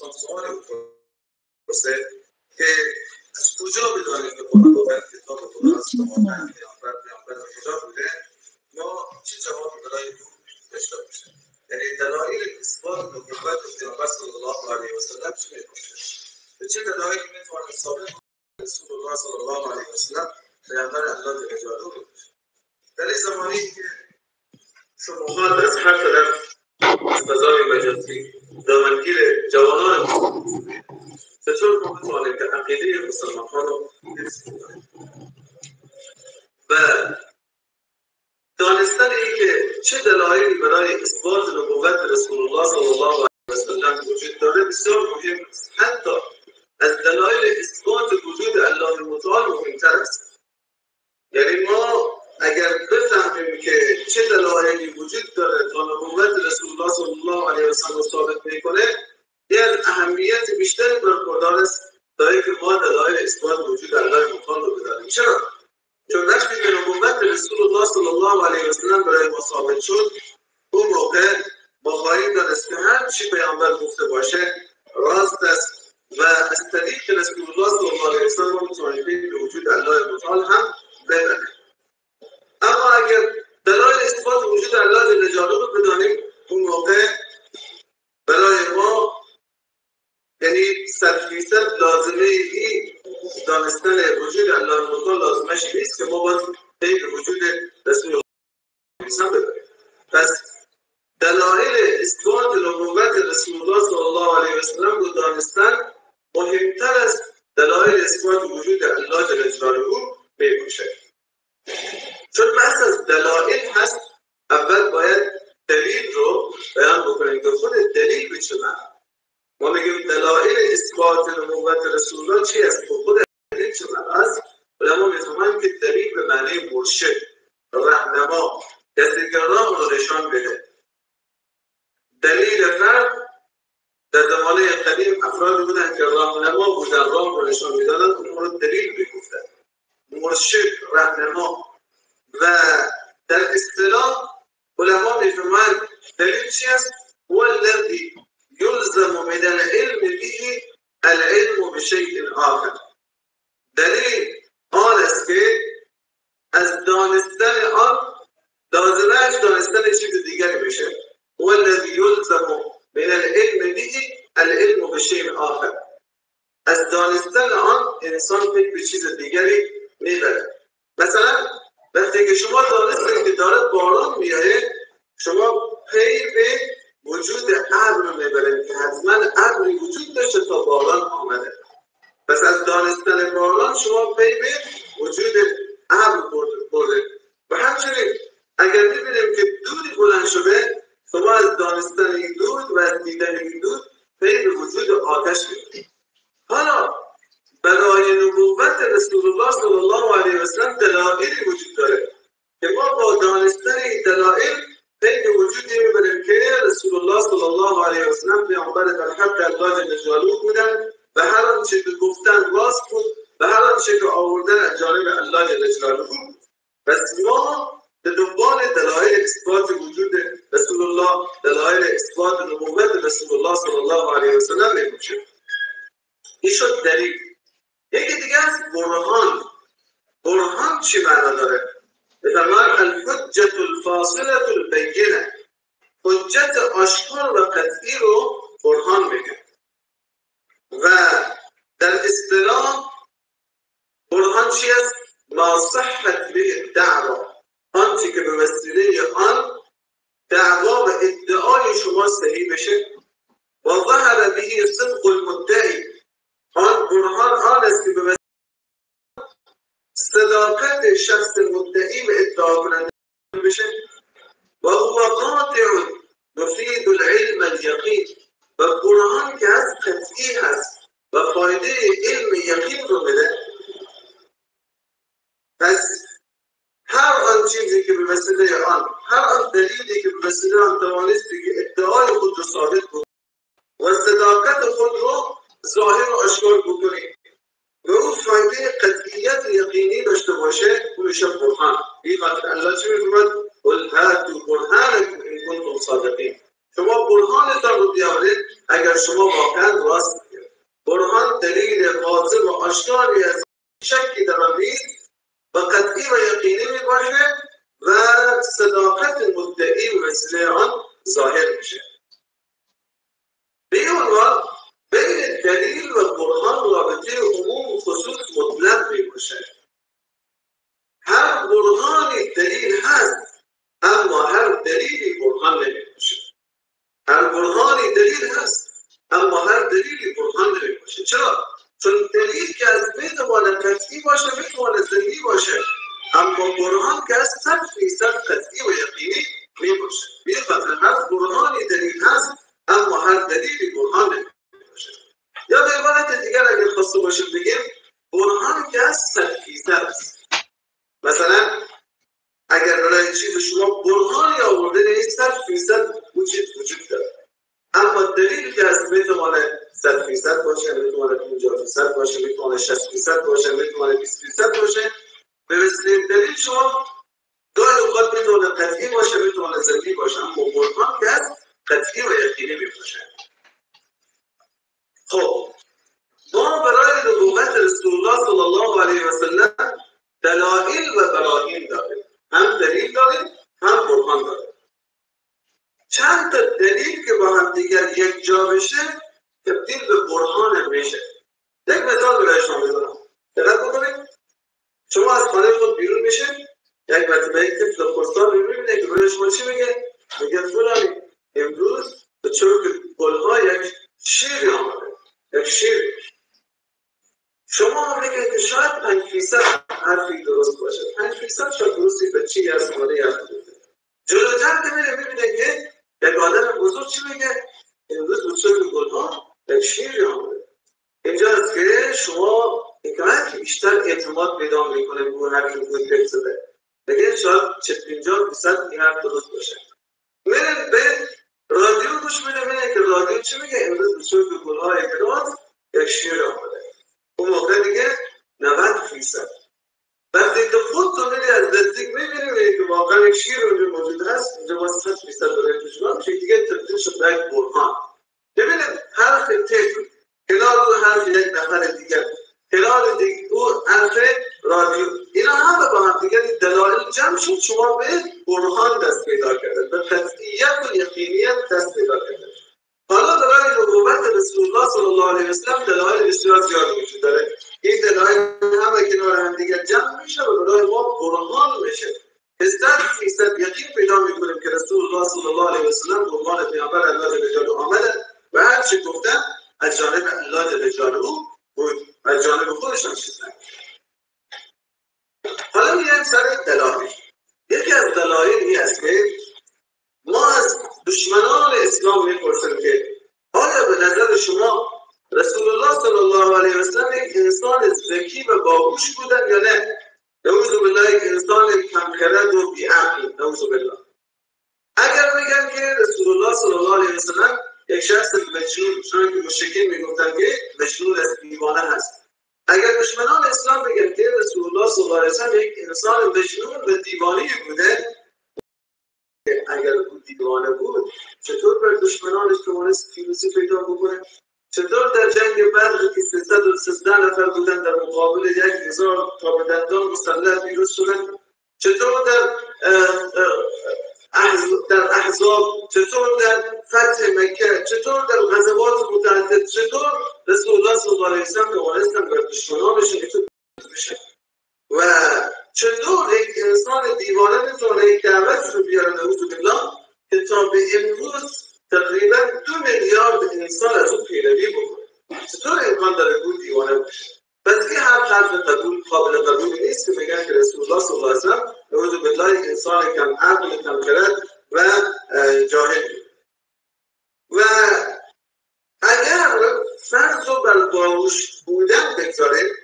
انسان سوالی بپرسه که از کجا بدانیم که قرآن واقعا کتاب خدا است و واقعا پیامبر کجا بوده، ما چه جوابی برای او داشته باشیم؟ یعنی دلایل اثبات نبوت پیامبر صلی الله علیه و سلم چی میباشه؟ به چه دلایلی میتوانیم ثابت رسول الله صلی الله علیه و سلم پیامبر الله جل جلاله باشه؟ در این زمانی که شبهات از هر طرف از فضای مجازی دامنگیر جوانان چطور ما بتوانیم که عقیده مسلمان ها رو حفظ کنیم و دانستن این که چه دلایلی برای اثبات نبوت رسول الله صلی الله علیه و سلم وجود داره بسیار مهم است. حتی از دلایل اثبات وجود الله متعال مهمتر است. یعنی ما اگر بفهمیم که چه دلایلی وجود داره تا نبوت رسول الله صلی الله علیه و سلم ثابت میکنه، یه اهمیت بیشتری برخوردار است تا اینکه ما دلایل اثبات وجود الله متعال رو بدانیم. چرا؟ چون وقتی که نبوت رسول الله صلی الله علیه و سلم برای ما ثابت شد، اون موقع ما خواهیم دانست که هر چی پیامبر گفته باشه راست است و از طریق رسول الله صلی الله علیه و سلم ما میتوانیم به وجود الله متعال هم بدانیم. اما اگر دلایل اثبات وجود الله جل جلاله رو بدانیم، اون موقع برای ما یعنی 100% لازمه این دانستن وجود الله متعال لازمش نیست که ما باید پی به وجود رسول الله بدانیم. پس دلایل اثبات نبوت رسول الله صلی الله علیه و سلم رو دانستن مهمتر از دلایل اثبات وجود الله جل جلاله میباشد. چون بحث از دلایل هست، اول باید دلیل رو بیان بکنیم که خود دلیل به چه معنی. ما میگیم دلایل اثبات نبوت رسول الله چی است؟ خود دلیل چه معنی است؟ علما میفهمند که دلیل به معنی مرشد، راهنما، کسی که راه رو نشان بده. دلیل فرد در زمانه قدیم افراد بودن که راهنما بودن، راه رو نشان میدادن، اون رو دلیل میگفتن، مرشد، راهنما. و در اصطلاح علما میفهمند دلیل چی است؟ هو الذی یلزم من العلم به العلم بشیء آخر. دلیل آن است که از دانستن آن لازمش دانستن چیز دیگری بشه. هو الذی یلزم من العلم به العلم بشیء آخر. از دانستن آن انسان فکر به چیز دیگری میبره. مثلا وقتی که شما دانستید که داره باران میایه، شما پی به وجود ابر میبرید که حتما ابری وجود داشته تا باران آمده. پس از دانستن باران شما پی به وجود ابر برده. و همچنین اگر میبینیم که دودی بلند شده، شما از دانستن این دود و از دیدن این دود پی به وجود آتش میبرید. حالا برای نبوت رسول الله صلی الله علیه و سلم دلایلی وجود داره که ما با دانستن این دلایل پی به وجود میبریم که رسول الله صلی الله علیه و سلم پیامبر در حق الله جل جلاله بودن و هر آنچه که گفتن راست بود و هر آنچه که آوردن از جانب الله جل جلاله بود. پس ما به دنبال دلایل اثبات وجود رسول الله، دلایل اثبات نبوت رسول الله صلی الله علیه و سلم میباشیم. این شد دلیل. یکی دیگه از برهان. برهان چی معنا داره؟ بفرمایند الحجة الفاصلة البینه. حجت آشکار و قطعی رو برهان میگه. و در اصطلاح برهان چی است؟ ما صحت به الدعوه، آنچه که به وسیله آن دعوا و ادعای شما صحیح بشه. و ظهر به صدق المدعی، آن برهان آن است که به صداقت شخص مدعی و ادعا کننده بشه. و هو قاطع مفید العلم الیقین، و برهان که از قطعی هست و فایده علم یقین رو میده. پس هر آن چیزی که به وسیله آن، هر آن دلیلی که به وسیله آن توانستی که ادعای خود رو ثابت بکنی و صداقت خود رو ظاهر و آشکار بکنی و او فایده قطعیت یقینی داشته باشه، اون میشه برهان. این خاطر الله چی میفرماد؟ قل هاتوا برهانکم ان کنتم صادقین. شما برهانتان رو بیاورید اگر شما واقعا راست راست میگه. برهان دلیل واضح و آشکاری از شکی در آن نیست و قطعی و یقینی میباشه و صداقت مدعی به وسیله آن ظاهر میشه. به این عنوان بین دلیل و برهان رابطه عموم و خصوص مطلق میباشه. هر برهانی دلیل هست، اما هر دلیلی برهان نمیباشه. هر برهانی دلیل هست، اما هر دلیلی برهان نمیباشه. چرا؟ چون دلیل که از میتواند قطعی باشه، میتواند ظنی باشه، اما برهان که از 100% قطعی و یقینی میباشه. به خاطر هر برهانی دلیل هست، اما هر دلیلی برهان نمیباشه. یا به عبارت دیگر اگر خواسته باشیم بگیم برهان که از 100% است. مثلا اگر برای چیز شما برهانی آورده، یعنی 100% اون چیز وجود داره، اما دلیل که از میتونه 100% باشه، میتونه 50% باشه، میتونه 60% باشه، میتونه 20% باشه. به وسیله دلیل شما گاهی اوقات میتونه قطعی باشه، میتونه ظنی باشه، اما برهان که از قطعی و یقینی میباشه. خب ما برای نبوت رسول الله صلی الله علیه و سلم دلائل و براهین داریم، هم دلیل داریم هم برهان داریم. چند تا دلیل که با هم دیگر یک جا بشه تبدیل به برهان میشه. یک مثال برای شما بزنم، دقت بکنید. شما از خانه خود بیرون میشه، یک مرتبه یک طفل خردسال میبینه که برای شما چی میگه؟ میگه فلانی امروز به چروک گلها یک شیری آمده، یک شیر. شما هم میگه که شاید 5% حرفی درست باشه، 5% شاید درستی به چی از خانه از بوده. جلوتر که میره میبینه که یک آدم بزرگ چی میگه؟ امروز به چروک گلها یک شیری آمده. اینجا است که شما که بیشتر اعتماد پیدا میکنه به اون حرفی که طفل زده، میگه شاید 50% این حرف درست باشه. میره به رادیو گوش میده، میبینه که رادیو چی میگه؟ امروز به چروک گلها یک شیر آمده. اون موقع دیگه 90%. وقتی که خود تو میری از نزدیک میبینی که واقعا یک شیر اونجا موجود هست، اینجا ما 100% برای توش میشه دیگه تبدیل شد به یک برهان. ببینید حرف طفل کنار او حرف یک نفر دیگر، کنار دیگه او حرف رادیو، اینا همه با هم دیگر دلایل جمع شد، شما به برهان دست پیدا کردن، به قطعیت و یقینیت دست پیدا کردن. حالا برای نبوت رسول الله صلی الله علیه و سلم دلایل بسیار زیاد وجود داره. این دلایل همه کنار هم دیگر جمع میشه و برای ما برهان میشه. 100% یقین پیدا میکنیم که رسول الله صلی الله علیه و سلم به عنوان پیامبر الله جل جلاله آمده و هر چه گفتن از جانب الله جل جلاله بود، از جانب خودشان چیز نگفت. حالا میایم سر دلایل. یکی از دلایل این است که ما از دشمنان اسلام میپرسیم که آیا به نظر شما رسول الله صلی الله علیه و سلم یک انسان ذکی و باهوش بودن یا نه؟ نعوذ بالله یک انسان کمخرد و بی‌عقل، نعوذ بالله. اگر میگن که رسول الله صلی الله علیه و سلم یک شخص مجنون، چون که مشرکین میگفتن که مجنون از دیوانه هست، اگر دشمنان اسلام بگن که رسول الله صلی الله علیه و سلم یک انسان مجنون و دیوانه بوده، اگر او دیوانه بود چطور بر دشمنانش توانست پیروزی پیدا بکنه؟ چطور در جنگ بدر که 313 نفر بودن در مقابل 1000 تا به دندان مسلح پیروز شدن؟ چطور در احزاب، چطور در فتح مکه، چطور در غزوات متعدد، چطور رسول الله صلی الله علیه و سلم توانستن بر دشمنانشون بشه؟ و چطور یک انسان دیوانه میتونه یک دعوت رو بیاره نعوذ بالله که تا به امروز تقریبا 2 میلیارد انسان از اون پیروی بکنه؟ چطور امکان داره اون دیوانه باشه؟ پس این حرف قبول قابل قبول نیست که میگن که رسول الله صلی الله علیه و سلم نعوذ بالله یک انسان کم عقل، کم خرد و جاهل. و اگر فرض رو بر باهوش بودن بگذاریم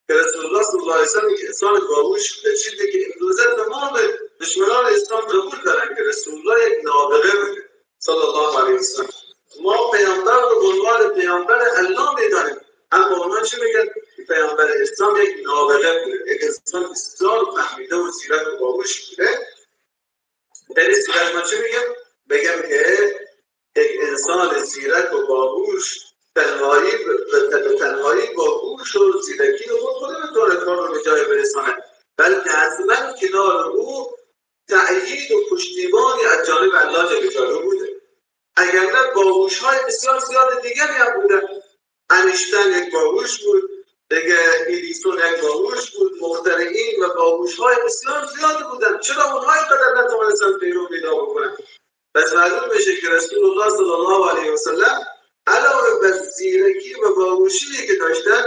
که رسول الله صلی الله علیه و سلم یک انسان باهوش بوده، چیزی که امروزه تمام دشمنان اسلام قبول دارن که رسول الله یک نابغه بوده صلی الله علیه و سلم. ما پیامبر رو به عنوان پیامبر الله میدانیم، اما اونها چی میگن؟ پیامبر اسلام یک نابغه بوده، یک انسان بسیار فهمیده و زیرک و باهوش بوده. در این صورت ما چی میگم؟ بگم که یک انسان زیرک و باهوش تنهایی به تنهایی با هوش و زیرکی خود نمیتونه کار رو به جای برسانه، بلکه حتما کنار او تأیید و پشتیبانی از جانب الله جل جلاله بوده. اگر نه باهوش‌های بسیار زیاد دیگری هم بودن. انیشتین یک باهوش بود، دیگه ادیسون یک باهوش بود، مخترعین و باهوش‌های بسیار زیاد بودن. چرا اونها اینقدر نتوانستن پیرو پیدا بکنن؟ پس معلوم میشه که رسول الله صلی الله علیه و سلم علاوه بر زیرکی و باهوشی که داشتن،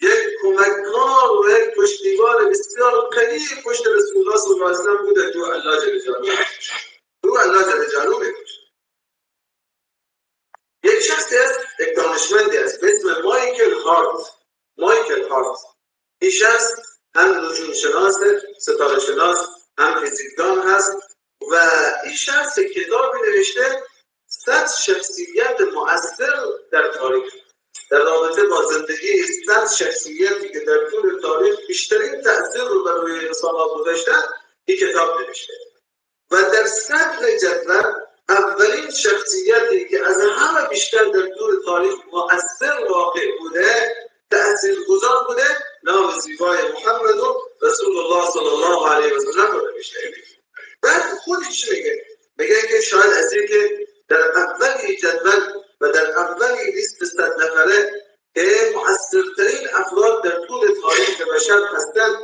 یک کمککار و یک پشتیبان بسیار قوی پشت رسول الله صلی الله علیه و سلم بوده که الله جل جلاله، او الله جل جلاله میگه. یک شخصی است، یک دانشمندی است به اسم مایکل هارت. مایکل هارت این شخص هم نجوم شناس، ستاره شناس، هم فیزیکدان هست و این شخص کتابی نوشته 100 شخصیت مؤثر در تاریخ، در رابطه با زندگی 100 شخصیتی که در طول تاریخ بیشترین تأثیر رو بر روی انسان‌ها گذاشتن، این کتاب نوشته و در صدر جدول اولین شخصیتی که از همه بیشتر در طول تاریخ مؤثر واقع بوده، تأثیرگذار بوده، نام زیبای محمد رسول الله صلی الله علیه و سلم رو نوشته. بعد خودش میگه؟ میگه که شاید از اینکه در اول جدول و در اول لیست 100 نفره که مؤثرترین افراد در طول تاریخ بشر هستند،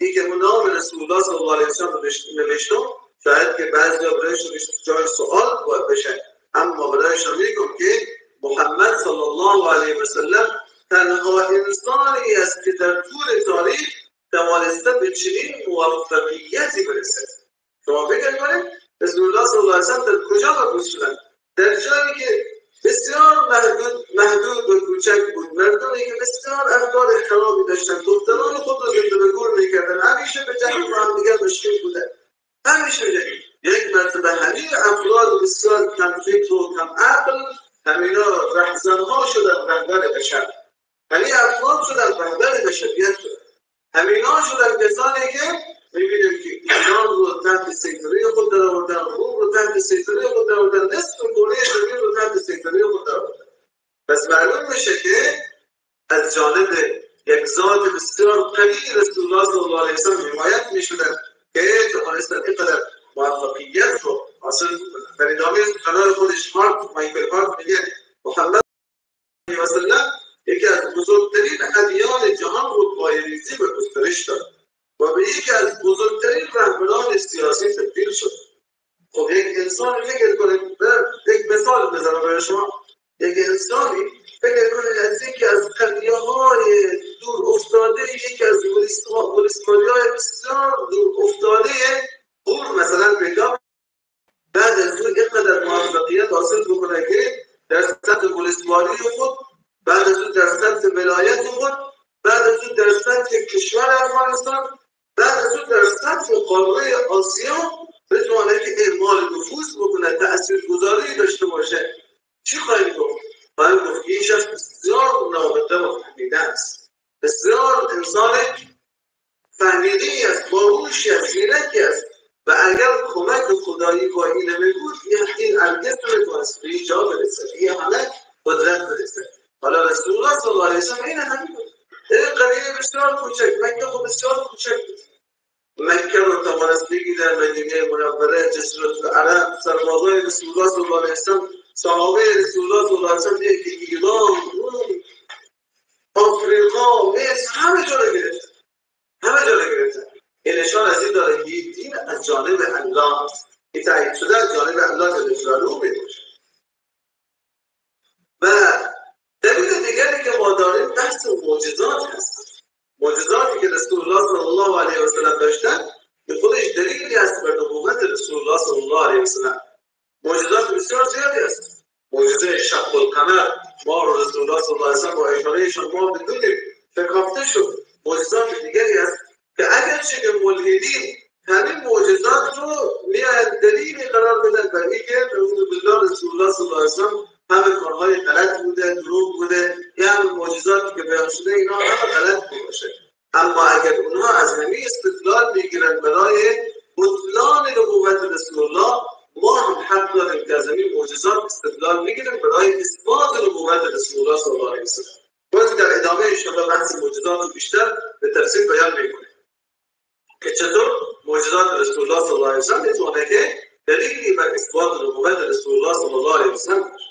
این که نام رسول الله صلی الله علیه و سلم نوشتم، شاید که بعضی ها برایشون جای سوال باید بشه، اما برایشون میگم که محمد صلی الله علیه و سلم تنها انسانی است که در طول تاریخ توانسته به چنین موفقیتی برسد. شما فکر کنید رسول الله صلی الله علیه و سلم در کجا مبعوث شدن؟ در جایی که بسیار محدود و کوچک بود، مردمی که بسیار افکار خرابی داشتن، دختران خود را زنده به گور میکردن، همیشه به جنگ با هم دیگر مشکل بودن، همیشه به جنگ. یک مرتبه همین افراد بسیار کم فکر و کم عقل، همینا رهزنها شدن رهبر بشر، همین افراد شدن رهبر بشریت شدن، همینا شدن کسانی که میبینیم که ایران رو تحت سیطره خود در آوردن، روم رو تحت سیطره خود در آوردن، نصف کره زمین رو تحت سیطره خود در آوردن. پس معلوم میشه که از جانب یک ذات بسیار قوی رسول الله صلی الله علیه و سلم حمایت میشدن که توانستن اینقدر موفقیت رو حاصل بکنن. در ادامه سخنان خودش مایکل هارت میگه محمد علیه و سلم یکی از بزرگترین ادیان جهان رو پایه‌ریزی و گسترش داد و به یکی از بزرگترین رهبران سیاسی تبدیل شد. خب یک انسان فکر کنید، یک مثال بزنم برای شما، یک انسانی فکر کنید از یکی از قریه‌های دور افتاده، یکی از ولسوالی‌های بسیار دور افتاده قور مثلا پیدا، بعد از اون اینقدر موفقیت حاصل بکنه که در سطح ولسوالی خود، بعد از اون در سطح ولایت خود، بعد از اون در سطح کشور افغانستان، بعد از اون در سطح قاره آسیا بتونه که اعمال نفوذ بکنه، تاثیرگذاری داشته باشه. چی خواهیم گفت؟ خواهیم گفت که این شخص بسیار نابغه و فهمیده است، بسیار انسان فهمیده‌ای است، باهوشی است، زیرکی است و اگر کمک خدایی با این نمی‌بود، این هرگز نمی‌تونست به این جا برسه، این همه قدرت برسه. حالا رسول الله صلی الله علیه و سلم این همین بود. این قریه بسیار کوچک، مکه خب بسیار کوچک بود، مکه رو توانست بگیره، مدینه منوره، جزیره العرب، سربازای رسول الله صلی الله علیه و سلم، صحابه رسول الله صلی الله علیه و سلم که ایران، روم، آفریقا، مصر، همه جا رو گرفت، همه جا رو گرفت. این نشان از این داره که دین از جانب الله است، این تایید شده از جانب الله جل جلاله میباشه. و دلیل دیگری که ما داریم بحث معجزات هست. معجزاتی که رسول الله صلی الله علیه و سلم داشتن به خودش دلیلی است بر نبوت رسول الله صلی الله علیه و سلم. معجزات بسیار زیادی است. معجزه شق القمر، ما رو رسول الله صلی الله علیه و سلم با اشاره شما بدونیم شکافته شد. معجزات دیگری است که اگرچه که ملحدین همین معجزات رو میاد دلیلی قرار بدن بر اینکه اعوذ بالله رسول الله صلی الله علیه و سلم همه کارهای غلط بوده، دروغ بوده، یا همه معجزاتی که بیان شده اینا همه غلط باشه. اما اگر اونها از همین استدلال میگیرن برای بطلان نبوت رسول الله، ما هم حق داریم که از همین معجزات استدلال میگیریم برای اثبات نبوت رسول الله صلی الله انشاءالله بحث معجزات رو بیشتر به تفصیل بیان میکنه که چطور معجزات رسول الله صلی الله علیه و سلم میتونه که دلیلی بر اثبات نبوت رسول الله صلی الله علیه و سلم باشه.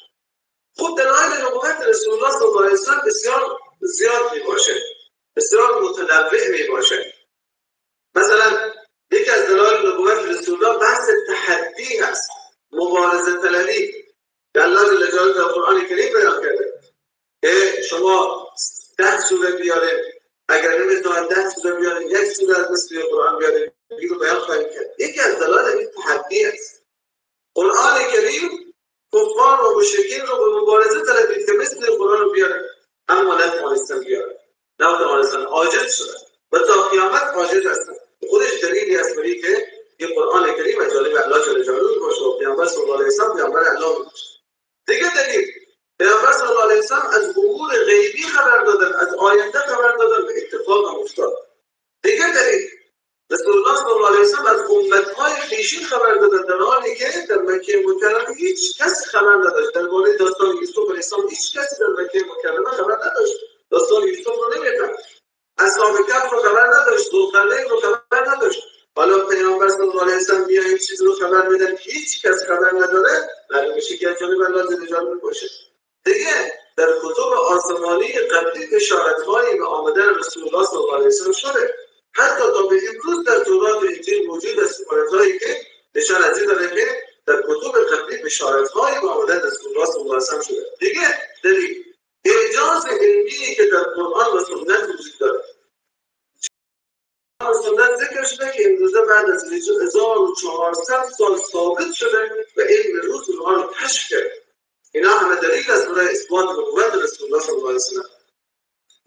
خب دلایل نبوت رسول الله صلی الله علیه و سلم بسیار زیاد میباشه، بسیار متنوع میباشه. مثلا یکی از دلایل نبوت رسول الله بحث تحدی هست، مبارزه طلبی که الله جل جلاله در قرآن کریم بیان کرده که شما 10 سوره بیارید، اگر نمیتونید 10 سوره بیارید یک سوره از مثل قرآن بیارید، این رو بیان خواهیم کرد. یکی از دلایل این تحدی است. قرآن کریم کفار و مشرکین رو به مبارزه طلبید که مثل قرآن رو بیارن، اما نتوانستن بیارن، نتوانستن، عاجز شدن و تا قیامت عاجز هستن. خودش دلیلی است برای که این قرآن کریم از جانب الله جل جلاله باشه و پیامبر صلی الله علیه و سلم پیامبر الله باشه. دیگه دلیل، پیامبر صلی الله علیه و سلم از امور غیبی خبر دادن، از آینده خبر دادن و اتفاق هم افتاد. دیگه دلیل، رسول الله صلی الله علیه و سلم از امت‌های پیشین خبر دادن، در حالی که در مکه مکرمه هیچ کسی خبر نداشت. درباره داستان یوسف علیه السلام هیچ کسی در مکه مکرمه خبر نداشت، داستان یوسف رو نمی‌فهمید، اصحاب کهف رو خبر نداشت، ذوالقرنین رو خبر نداشت. حالا پیامبر صلی الله علیه و سلم میاد این چیز رو خبر میدن، هیچ کس خبر نداره، معلوم میشه که از جانب الله جل جلاله باشه. دیگه در کتب آسمانی قبلی اشارت‌هایی به آمدن رسول الله صلی الله علیه و سلم شده، حتی تا به امروز در تورات و انجیل موجود است آیات‌هایی که نشان از این داره که در کتب قبلی بشارت‌هایی به آمدن رسول الله صلی الله علیه و سلم شده. دیگه دلیل، اعجاز علمی که در قرآن و سنت وجود داره، قرآن و سنت ذکر شده که امروزه بعد از 1400 سال ثابت شده و علم روز اونها رو کشف کرده. اینا همه دلیل است برای اثبات نبوت رسول الله صلی الله علیه و سلم.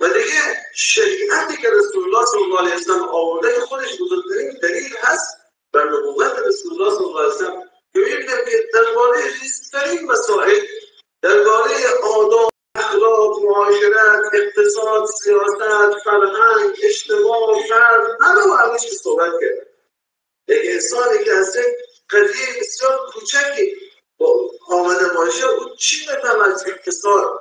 و دیگه شریعتی که رسول الله صلی الله علیه و سلم آورده خودش بزرگترین دلیل هست بر نبوت رسول الله صلی الله علیه و سلم، که می‌بینیم که درباره ریزترین مسائل، درباره آداب، اخلاق، معاشرت، اقتصاد، سیاست، فرهنگ، اجتماع، فرد، همه و همه چیز صحبت کرد. یک انسانی که از یک قضیه بسیار کوچکی با آمده باشه، او چی می‌فهمه از اقتصاد،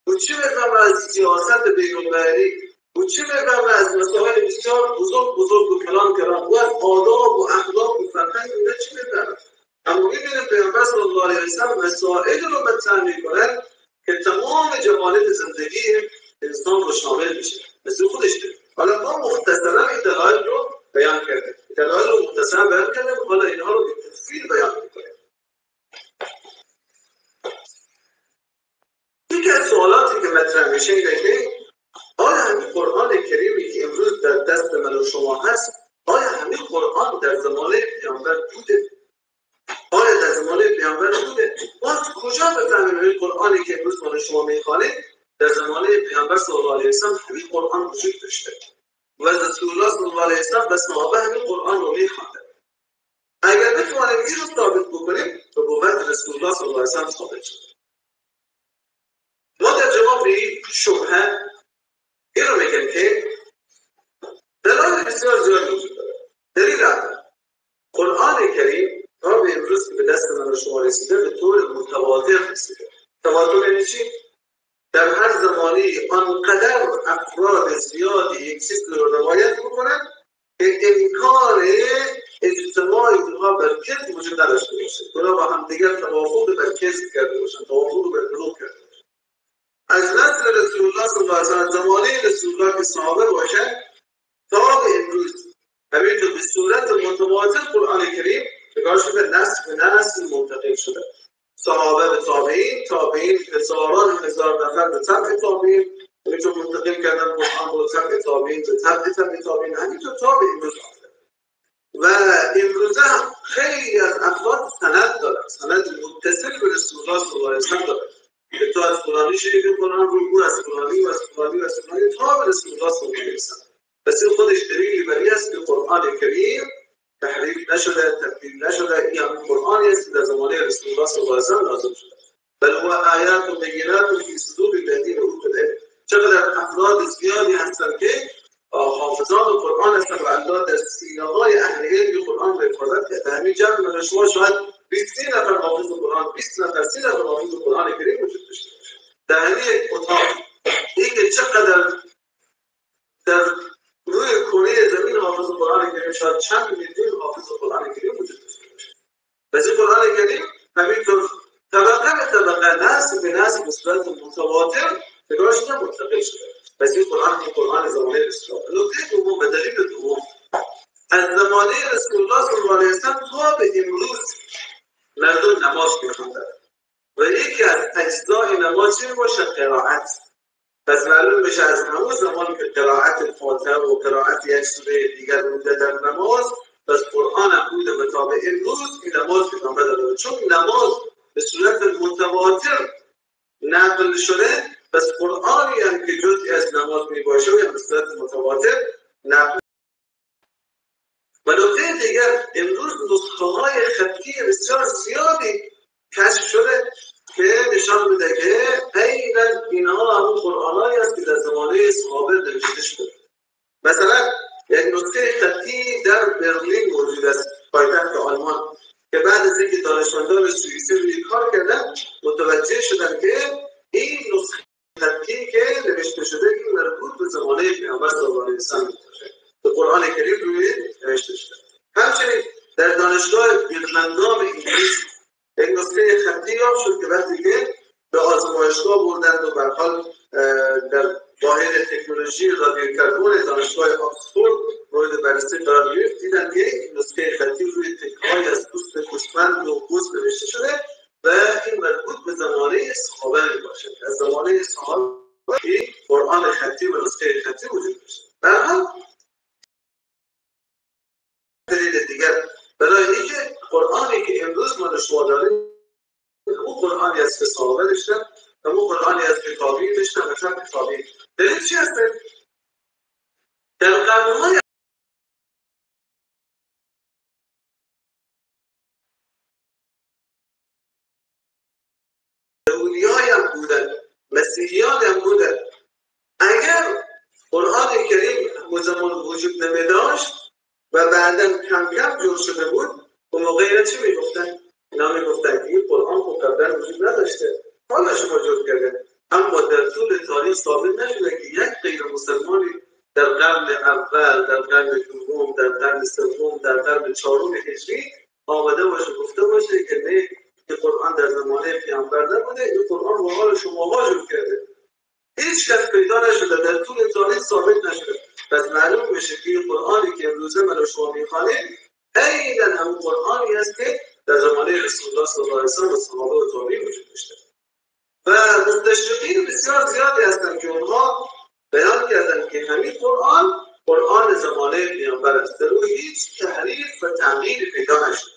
او چی می‌فهمه از سیاست بین‌المللی، او چی می‌فهمه از مسائل بسیار بزرگ بزرگ و کلان کلان، او از آداب و اخلاق و فرهنگ اینا چی می‌فهمه؟ اما می‌بینیم پیامبر صلی الله علیه و سلم مسائل رو مطرح می‌کنه که تمام جوانب زندگی انسان رو شامل میشه، مثل خودش داره. حالا ما مختصرا این دلایل رو بیان کردیم، دلایل رو مختصرا بیان کردیم، حالا اینها رو به تفصیل بیان می‌کنیم. یکی از سوالاتی که مطرح میشه اینه که آیا همین قرآن کریمی که امروز در دست من و شما هست، آیا همین قرآن در زمان پیامبر بوده؟ آیا در زمان پیامبر بوده؟ ما از کجا بفهمیم این قرآنی که امروز من و شما میخوانیم در زمان پیامبر صلی الله علیه و سلم همین قرآن وجود داشته و رسول الله صلی الله علیه و سلم و صحابه همین قرآن رو میخواندن؟ اگر بتوانیم این رو ثابت بکنیم، نبوت رسول الله صلی الله علیه و سلم ثابت شد. ما در جواب این شبهه این رو میگیم که دلایل بسیار زیاد وجود داره. دلیل اول، قرآن کریم تا به امروز که به دست من و شما رسیده به طور متواتر رسیده. تواتر یعنی چی؟ در هر زمانی آنقدر افراد زیادی یک چیز رو روایت میکنن که امکان اجتماع اونها بر کذب وجود نداشته باشه، اونا با هم دیگر توافق بر کذب کرده باشن، توافق بر دروغ کرده باشن. از نسل رسول الله صلی الله علیه و سلم، زمانه رسول الله که صحابه باشن تا به امروز، همینطور به صورت متواتر قرآن کریم نگاه شده، نسل به نسل منتقل شده، صحابه به تابعین، تابعین هزاران هزار نفر به تبع تابعین، همینطور منتقل کردن قرآن رو تبع تابعین به تبع تبع تابعین، همینطور تا به امروز آمده. و امروزه هم خیلی از افراد سند دارن، سند متصل به رسول الله صلی الله علیه و سلم دارن که تو از فلانی شنیدی قرآن رو، او از فلانی و از فلانی و از فلانی تا به رسول الله صلی الله علیه و سلم. پس این خودش دلیلی بر این است که قرآن کریم تحریف نشده، تبدیل نشده، این هم قرآنی است که در زمانه رسول الله صلی الله علیه و سلم نازل شده. بل هو آیات بینات فی صدور الذین اوتوا العلم. چقدر افراد زیادی هستند که حافظان قرآن هستند و الله در سینه‌های اهل علم قرآن رو حفاظت کرده. همین جمع من شما شاید 20 نفر حافظ قرآن، 20 نفر، 30 نفر حافظ قرآن کریم وجود داشته باشه در همین یک اتاق. اینکه چقدر شاید چند میلیون حافظ قرآن کریم وجود داشته باشه. پس این قرآن کریم همینطور طبقه به طبقه، نسل به نسل، به صورت متواتر تکرار شده، منتقل شده. پس این قرآن، این قرآن زمانه رسول الله. نکته دوم و دلیل دوم، از زمانه رسول الله صلی الله علیه و سلم تا به امروز مردم نماز میخوندن و یکی از اجزای نماز چی باشه؟ قرائت. پس معلوم میشه از همون زمان که قرائت فاتحه و قرائت یک سوره دیگر بوده در نماز، پس قرآن هم بوده و تا به امروز این نماز ادامه داره. چون نماز به صورت متواتر نقل شده، پس قرآنی هم که جزئی از نماز میباشه و به صورت متواتر نقل. و نکته دیگر، امروز نسخه های خطی بسیار زیادی کشف شده که نشان میده که عیناً اینها همون قرآنایی است که در زمانه صحابه نوشته شده. مثلا یک نسخه خطی در برلین موجود است، پایتخت آلمان، که بعد از اینکه دانشمندان سوئیسی روی کار کردن متوجه شدن که این نسخه خطی که نوشته شده این مربوط به زمانه پیامبر صلی الله علیه و سلم میباشه، به قرآن کریم روی نوشته شده. همچنین در دانشگاه بیرمنگام انگلیس یک نسخه خطی یافت شد که وقتی که به آزمایشگاه بردند و به هر حال در واحد تکنولوژی رادیوکربن دانشگاه آکسفورد مورد بررسی قرار گرفت، دیدن که این نسخه خطی روی تکه‌ای از پوست گوسفند و گوز نوشته شده و این مربوط به زمانه صحابه میباشد. از زمانه صحابه قرآن خطی و نسخه خطی وجود داشته. به هر حال دلیل دیگر برای اینکه قرآنی که امروز ما شما داریم اون قرآنی است که صحابه داشتن و اون قرآنی است که تابعین داشتن و تابع تابعین. دلیل چی هست؟ در قرن‌های یهودی‌های هم بودن، مسیحیان هم بودن. اگر قرآن کریم زمان وجود نمی‌داشت و بعداً کم کم جور شده بود، اون موقع اینا چی میگفتن؟ اینا میگفتن که این قرآن خب قبلا وجود نداشته، حالا شما جور کرده. اما در طول تاریخ ثابت نشده که یک غیر مسلمانی در قرن اول، در قرن دوم، در قرن سوم، در قرن چهارم هجری آمده باشه گفته باشه که نه، که قرآن در زمانه پیامبر نبوده، این قرآن رو حال شماها جور کرده. هیچ کس پیدا نشده، در طول تاریخ ثابت نشده. پس معلوم میشه که این قرآنی که امروزه من و شما میخوانیم عیناً همون قرآنی است که در زمانه رسول الله صلی الله علیه و سلم و صحابه و تابعین وجود داشته. و مستشرقین بسیار زیادی هستند که اونها بیان کردن که همین قرآن، قرآن زمانه پیامبر است، در او هیچ تحریف و تغییری پیدا نشده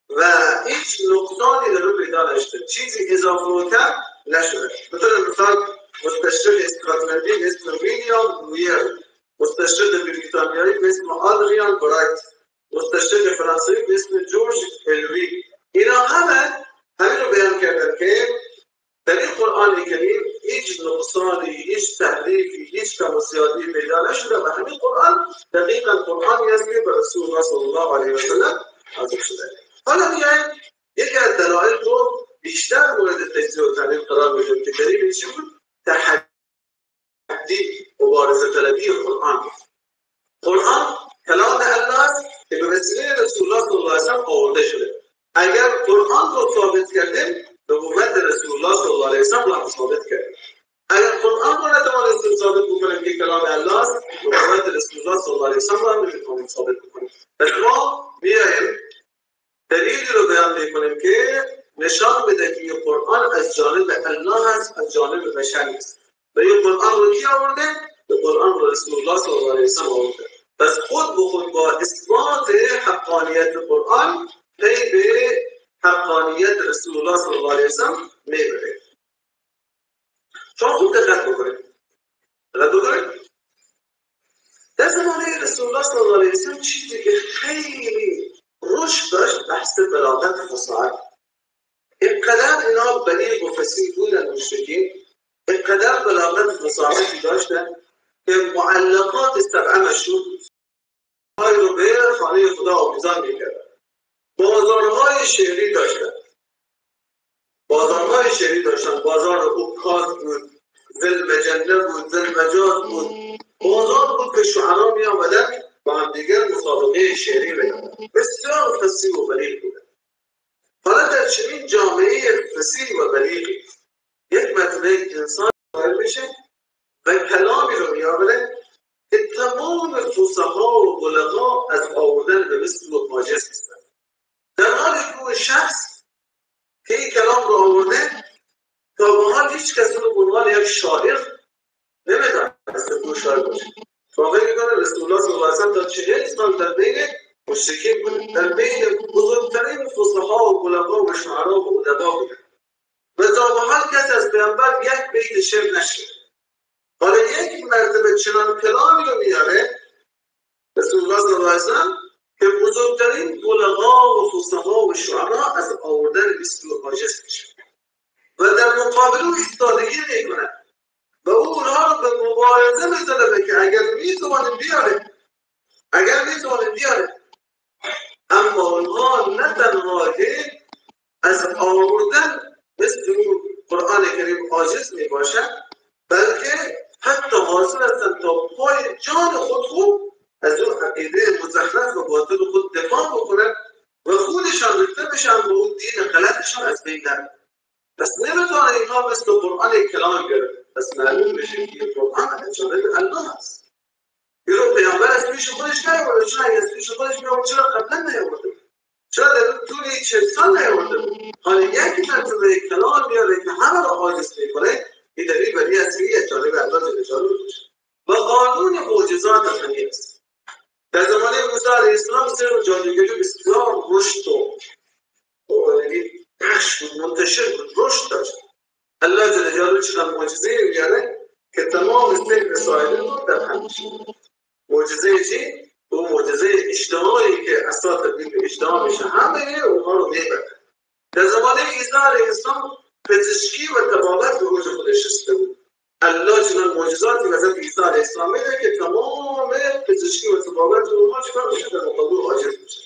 و هیچ نقصانی در او پیدا نشده، چیزی اضافه و کم نشده. مثلا مثال مستشرق اسکاتلندی به اسم ویلیام ویر، مستشرق بریتانیایی به اسم آدریان برایت، مستشرق فرانسوی به اسم جورج الوی، اینا همه همین رو بیان کردن که در این قرآن کریم هیچ نقصانی، هیچ تحریفی، هیچ کم و زیادی پیدا نشده و همین قرآن دقیقا قرآنی است که به رسول الله صلی الله علیه و سلم نازل شده. حالا میایم یکی از دلایل رو بیشتر مورد تجزیه و تحلیل قرار میدیم که دلیل چی بود؟ تحدی، مبارزه طلبی قرآن. قرآن کلام الله است که به وسیله رسول الله صلی الله علیه و سلم آورده شده. اگر قرآن رو ثابت کردیم، نبوت رسول الله صلی الله علیه و سلم رو ثابت کردیم. اگر قرآن رو نتوانستیم ثابت بکنیم که کلام الله است، نبوت رسول الله صلی الله علیه و سلم رو هم نمیتوانیم ثابت بکنیم. پس ما میایم دلیلی رو بیان میکنیم که نشان بده که این قرآن از جانب الله است، از جانب بشر نیست. و این قرآن رو کی آورده؟ به قرآن رو رسول الله صلی الله علیه و سلم آورده. پس خود به خود با اثبات حقانیت قرآن پی به حقانیت رسول الله صلی الله علیه و سلم میبره. شما خوب دقت بکنید. دقت بکنید. در زمانه رسول الله صلی الله علیه و سلم چیزی که خیلی رشد داشت بحث بلاغت و فصاحت. اینقدر اینا بلیغ و فصیح بودن مشرکین، اینقدر بلاغت و فصاحتی داشتن که معلقات سبعه مشهور بود. های رو به خانه خدا آویزان میکردن. بازارهای شعری داشتن. بازارهای شعری داشتن. بازار عکاظ بود، ذوالمجنه بود، ذوالمجاز بود. بازار بود که شعرا می آمدن با همدیگر مسابقه و کلامی رو میآوره که تمام فصحا و بلغا از آوردن به مثل او عاجز هستند. در حالی که اون شخص که این کلام رو آورده تا به حال هیچ کس رو به عنوان یک شاعر نمی‌دانست که او شاعر باشه. واقعا می‌کنه رسول الله صلی الله علیه و سلم تا 40 سال در بین مشرکین بود، در بین بزرگترین فصحا و بلغا و شعرا و ادبا بوده و تا به حال کسی از پیامبر یک بیت شعر نشنید. حالا یک مرتبه چنان کلامی رو میاره رسول الله صلی الله علیه و سلم که بزرگترین بلغا و فصحا و شعرا از آوردن مثل او عاجز میشه و در مقابل او ایستادگی میکنه و او اونها رو به مبارزه میطلبه که اگر میتوانیم بیاره، اگر میتوانیم بیاره. اما اونها نه تنها که از آوردن مثل قرآن کریم عاجز میباشند، بلکه حتی حاضر هستند تا پای جان خود خوب از اون عقیده مزخرف و باطل خود دفاع بکنن و خودشان ریخته بشن و اون دین غلطشان از بین نره. پس نمیتونه اینها مثل قرآن کلام بیاره. پس معلوم میشه که قرآن از جانب الله است. این رو پیامبر از پیش خودش نیاورده. چرا از پیش خودش میآورد؟ چرا قبلا نیاورده؟ چرا در طول 40 سال نیاورده بود؟ حالا یک مرتبه کلام میاره که همه رو عاجز میکنه. این دلیل بر این است که از جانب الله جل جلاله باشه و قانون معجزات همین است. در زمانه موسی علیه السلام سحر و جادوگری بسیار رشد و یعنی پخش بود، منتشر بود، رشد داشت. الله جل جلاله چنان معجزه‌ای میاره که تمام سحر ساحرین رو در هم می‌شکنه. معجزه چی؟ اون معجزه اجتماعی که اساس تبدیل به اجتماع میشه، همه اونها رو میبره. در زمانه عیسی علیه السلام پزشکی و طبابت به اوج خودش رسیده بود. الله چنان معجزاتی حضرت عیسی علیه السلام میده که تمام پزشکی و طبابت اونها چیکار میشه؟ در مقابل عاجز میشه.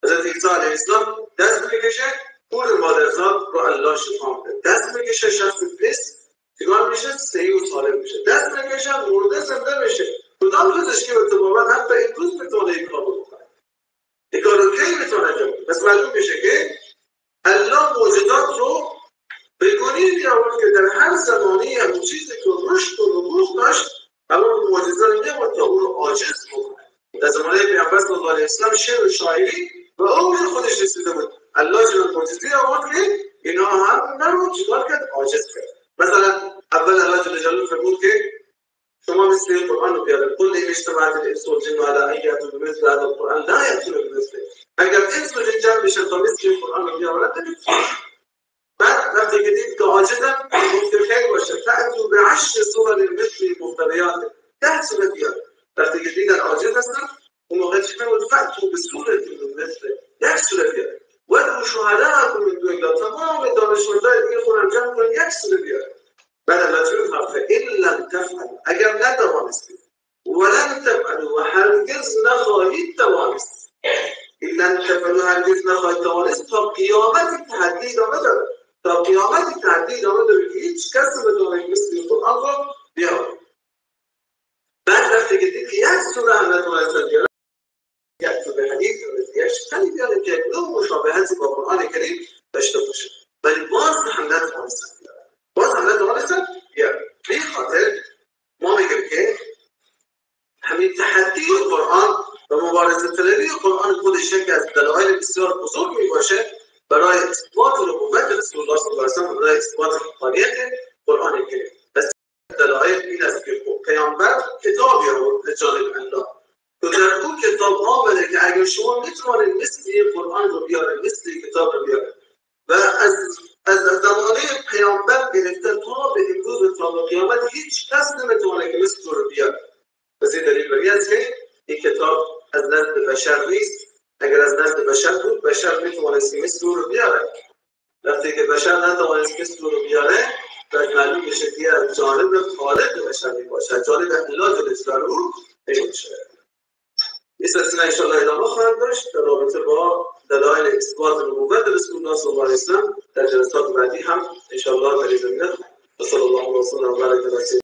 حضرت عیسی علیه السلام دست میکشه پول مادرزاد رو الله شفا میده، دست میکشه شخص پس چیکار میشه؟ صحیح و سالم میشه، دست میکشه مرده زنده میشه. کدام پزشکی و طبابت حتی امروز میتونه این کارو بکنه؟ این کارو کی میتونه انجام بده؟ پس معلوم میشه که الله معجزات رو به گونه‌ای می‌آورد که در هر زمانی همون چیزی که رشد و نبوغ داشت همون معجزه رو می‌آورد تا او رو عاجز بکنه. در زمانه پیامبر صلی الله علیه و سلم شعر و شاعری به اوج خودش رسیده بود. الله جل معجزه آورد که اینا هم نرو چیکار کرد؟ عاجز کرد. مثلا اول الله جل جلاله فرمود که شما مثل قرآن رو بیارید. قل ان اجتمعت الانس والجن على ان یأتوا بمثل هذا القرآن لا یأتون بمثله. اگر انس و جن جمع بشن تا مثل قرآن رو بیارن نمیتونن. بعد وقتی که دید که عاجزن گفت خیر باشه، فأتوا بعشر سور مثل مفتریات، 10 سوره بیار. وقتی که دیدن عاجز هستن اون موقع چی فرمود؟ فأتوا بسورة مثله، 10 سوره بیار. وادعوا شهداءکم من دون الله، تمام دانشمندای دیگه خودم جمع کنن 1 سوره بیار. بعد الله چی فرمود؟ فإن لم تفعلوا، اگر نتوانستید، ولن تفعلوا، و هرگز نخواهید توانست. إن لم تفعلوا، هرگز نخواهید توانست، تا قیامت تحدی ادامه داره. تا قیامت تحدی ادامه داره که هیچ کس نمیتونه مثل قرآن رو بیاره. بعد وقتی که دید که 1 سوره هم نتونستن بیارن، یأتوا بحدیث مثله، یک سخنی بیاره که نوع مشابهتی با قرآن کریم داشته باشه، ولی باز هم نتونستن بیارن، باز هم نتونستن بیارن. به این خاطر ما میگیم که همین تحدی قرآن و مبارزه طلبی قرآن خودش یکی از دلایل بسیار بزرگ میباشه برای اثبات نبوت رسول الله صلی الله علیه و سلم، برای اثبات حقانیت قرآن کریم. پس دلایل این است که پیامبر کتابی آورد از جانب الله تو در اون کتاب آمده که اگر شما میتوانید مثل این قرآن رو بیارید، مثل این کتاب رو بیارید و از زمانه پیامبر گرفته تا به امروز و تا به قیامت هیچ کس نمیتونه که مثل رو بیاره. پس این دلیل بر این است که این کتاب از نزد بشر نیست. اگر از نزد بشر بود، بشر میتوانست مثل رو بیاره. وقتی که بشر نتوانست مثل رو بیاره، بعد معلوم میشه که از جانب خالق بشر میباشه، از جانب الله جل جلاله میباشه. این سلسله انشاءالله ادامه خواهد داشت در رابطه با دلایل اثبات نبوت رسول الله صلی الله علیه و سلم در جلسات بعدی هم انشاءالله در این زمینه. و صلی الله علیه و سلم و بارک علی.